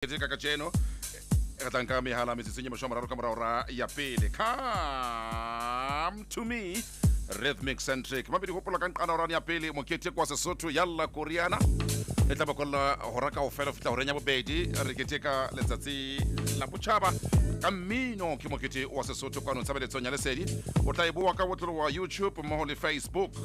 Keteka kajeno re tla nka mehala metsotsong e 30 ka morago ra ya pele. Come to me, Rhythmic Centric. Mabedi gopola ka nqana orane ya pele mokete kwa Sesotho yalla Koreana e tla bakolla hora ka ofela fihla horeng ya bobedi. Re keteka letsatsi la botjhaba ka mmino, ke mokete wa Sesotho kwano tshebeletsong ya Lesedi. O tla e boa ka botlolo wa YouTube mmoho le Facebook.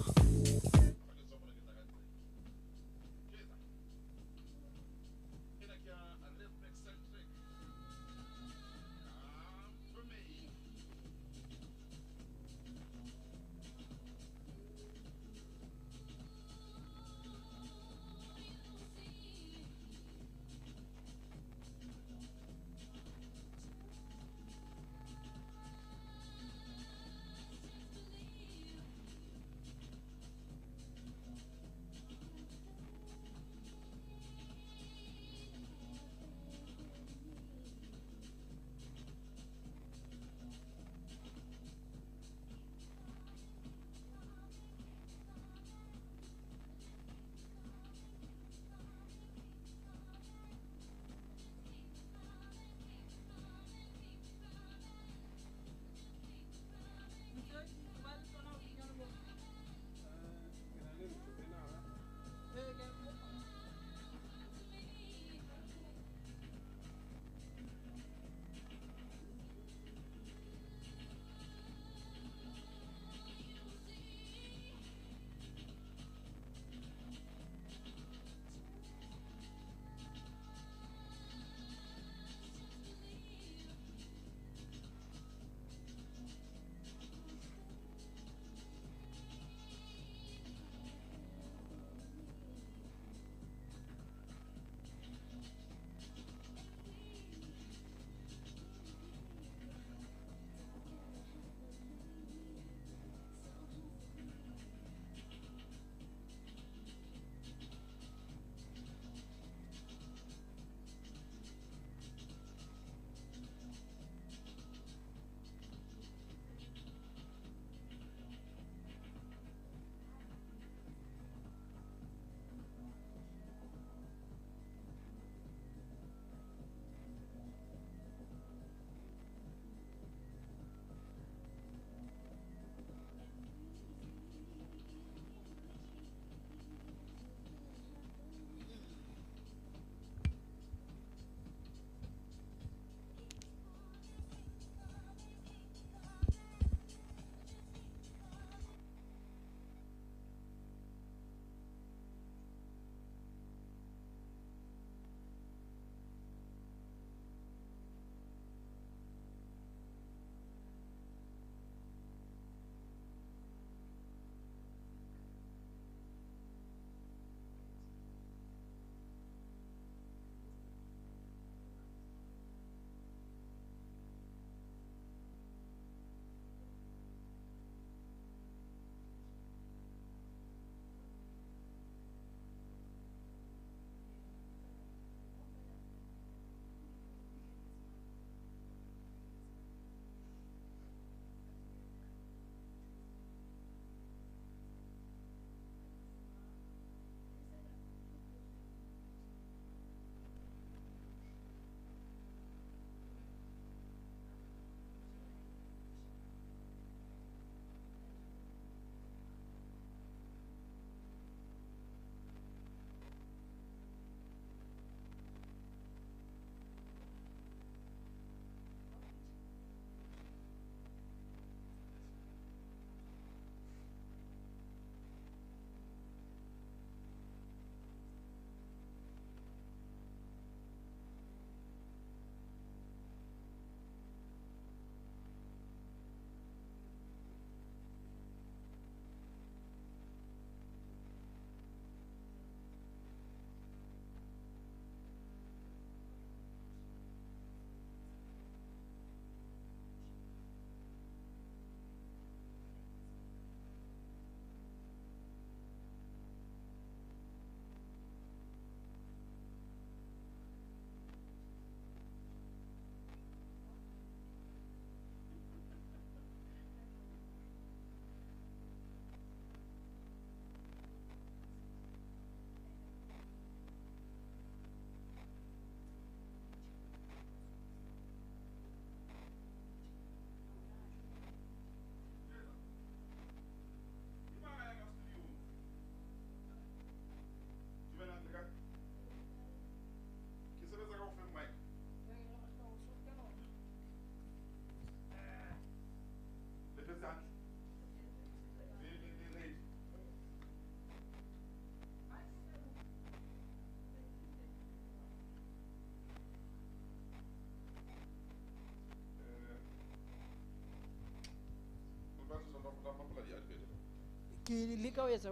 Ke leka ho etsa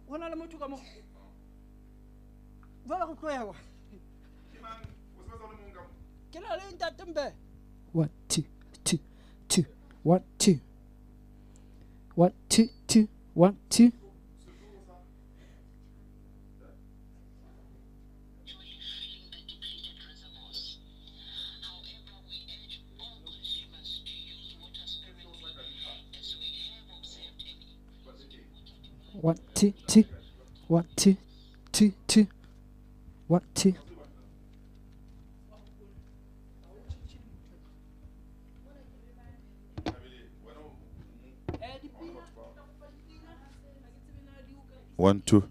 ho na le motho ka mo. Jwale re tlo ya wa. Ke mang? O sebetsa o le mong ka mo? Ke na le ntate Mbe. 1 2 2 2 1 2 1 2 2 1 2. 1 2 2 1 2 2 2 1 2. 1 2.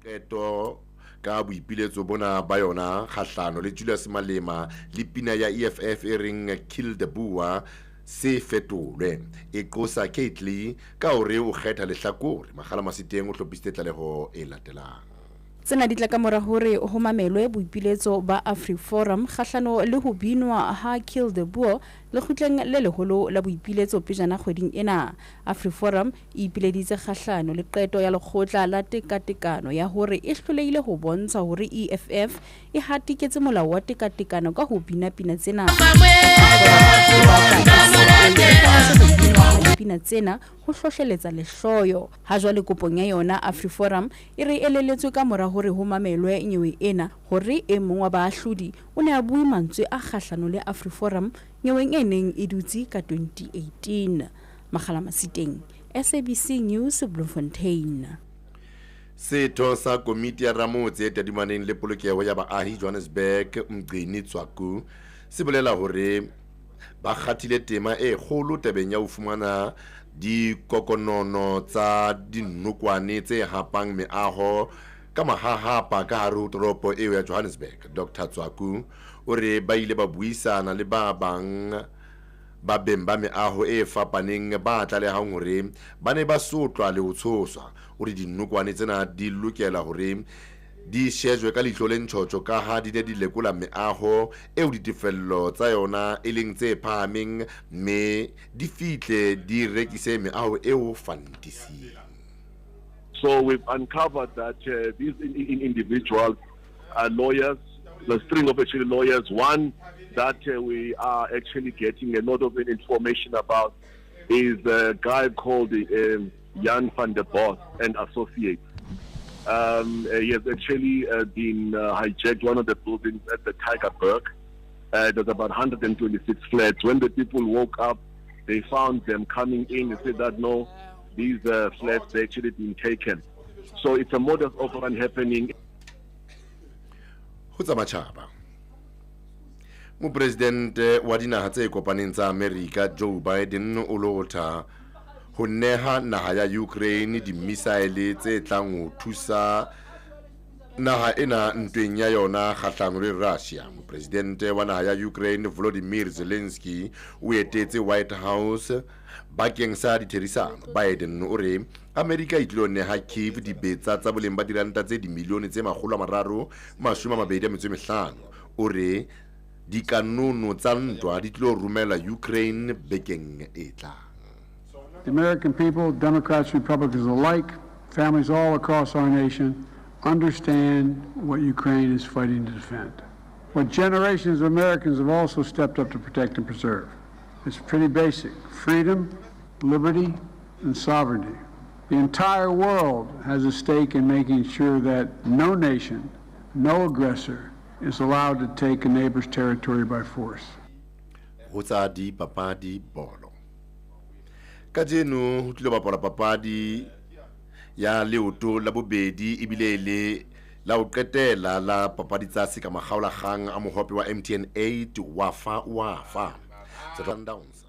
Qeto ka boipiletso bona ba yona kgahlano le Julius Malema le pina ya EFF e reng Kill the Boer se fetolwe e qosa Kately ka hore o kgetha lehlakore. Makgala Masiteng o hlophisitse tlaleho e latelang. Tsena di tla ka mora hore ho mamelwe boipiletso ba AfriForum kgahlano le ho binwa ha Kill the Boer lekgotleng le leholo la boipiletso pejana kgweding ena. AfriForum e ipileditse kgahlano le qeto ya lekgotla la tekatekano ya hore e hlolehile ho bontsha hore EFF e hatiketse molao wa tekatekano ka ho bina pina tsena. Pina tsena ho hlohleletsa lehloyo. Ha jwale kopong ya yona AfriForum e re elelletswe ka mora hore ho mamelwe nyewe ena hore e mong wa baahlodi o ne a bue mantswe a kgahlano le AfriForum nyeweng e neng e dutse ka 2018. Makgala Masiteng, SABC News, Bloemfontein. Setho sa komiti ya Ramotse e tadimaneng le polokeho ya baahi Johannesburg, Mgcini Tswaku, se bolela hore ba kgathile tema e kgolo tabeng ya ho fumana dikokonono tsa dinokwane tse hapang meaho ka mahahapa ka hare ho toropo eo ya Johannesburg. Dr. Tswaku o re ba ile ba buisana le ba bang ba beng ba meaho e fapaneng ba tlalehang hore ba ne ba sotlwa le ho tshoswa. O re dinokwane tsena di lokela hore di shejwe ka leihlo le ntjhotjho ka ha di ne di lekola meaho eo ditefello tsa yona e leng tse phahameng mme di fihle di rekise meaho eo fantising. So we've uncovered that these individuals are lawyers, the string of actually lawyers. One that we are actually getting a lot of information about is a guy called Jan van der Bos and Associates. He has actually been hijacked one of the buildings at the Tygerberg. There's about 126 flats. When the people woke up, they found them coming in and said that, no, these flats, they actually been taken. So it's a modus operandi happening. Ho tsa matjhaba. Mopresidente wa dinaha tse kopaneng tsa Amerika Joe Biden o lotha ho neha naha ya Ukraine dimisaele tse tlang ho thusa naha ena ntweng ya yona kgahlano le Russia. Mopresidente wa naha ya Ukraine Volodymyr Zelensky o etetse White House bakeng sa ditherisano. Biden o re Amerika e tlilo neha Kiev dibetsa tsa boleng ba diranta tse dimilione tse 325. O re dikanono tsa ntwa di tlo romela Ukraine bekeng e tlang. The American people, Democrats, Republicans alike, families all across our nation, understand what Ukraine is fighting to defend. What generations of Americans have also stepped up to protect and preserve. It's pretty basic: freedom, liberty, and sovereignty. The entire world has a stake in making sure that no nation, no aggressor, is allowed to take a neighbor's territory by force. Ho tsa dipapadi bolo. Kajeno ho tlilo bapala papadi ya leoto la bobedi ebile le la ho qetela la papadi tsa seka makgaolakgang a mohope wa MTN 8 Wafa Wafa. Sundowns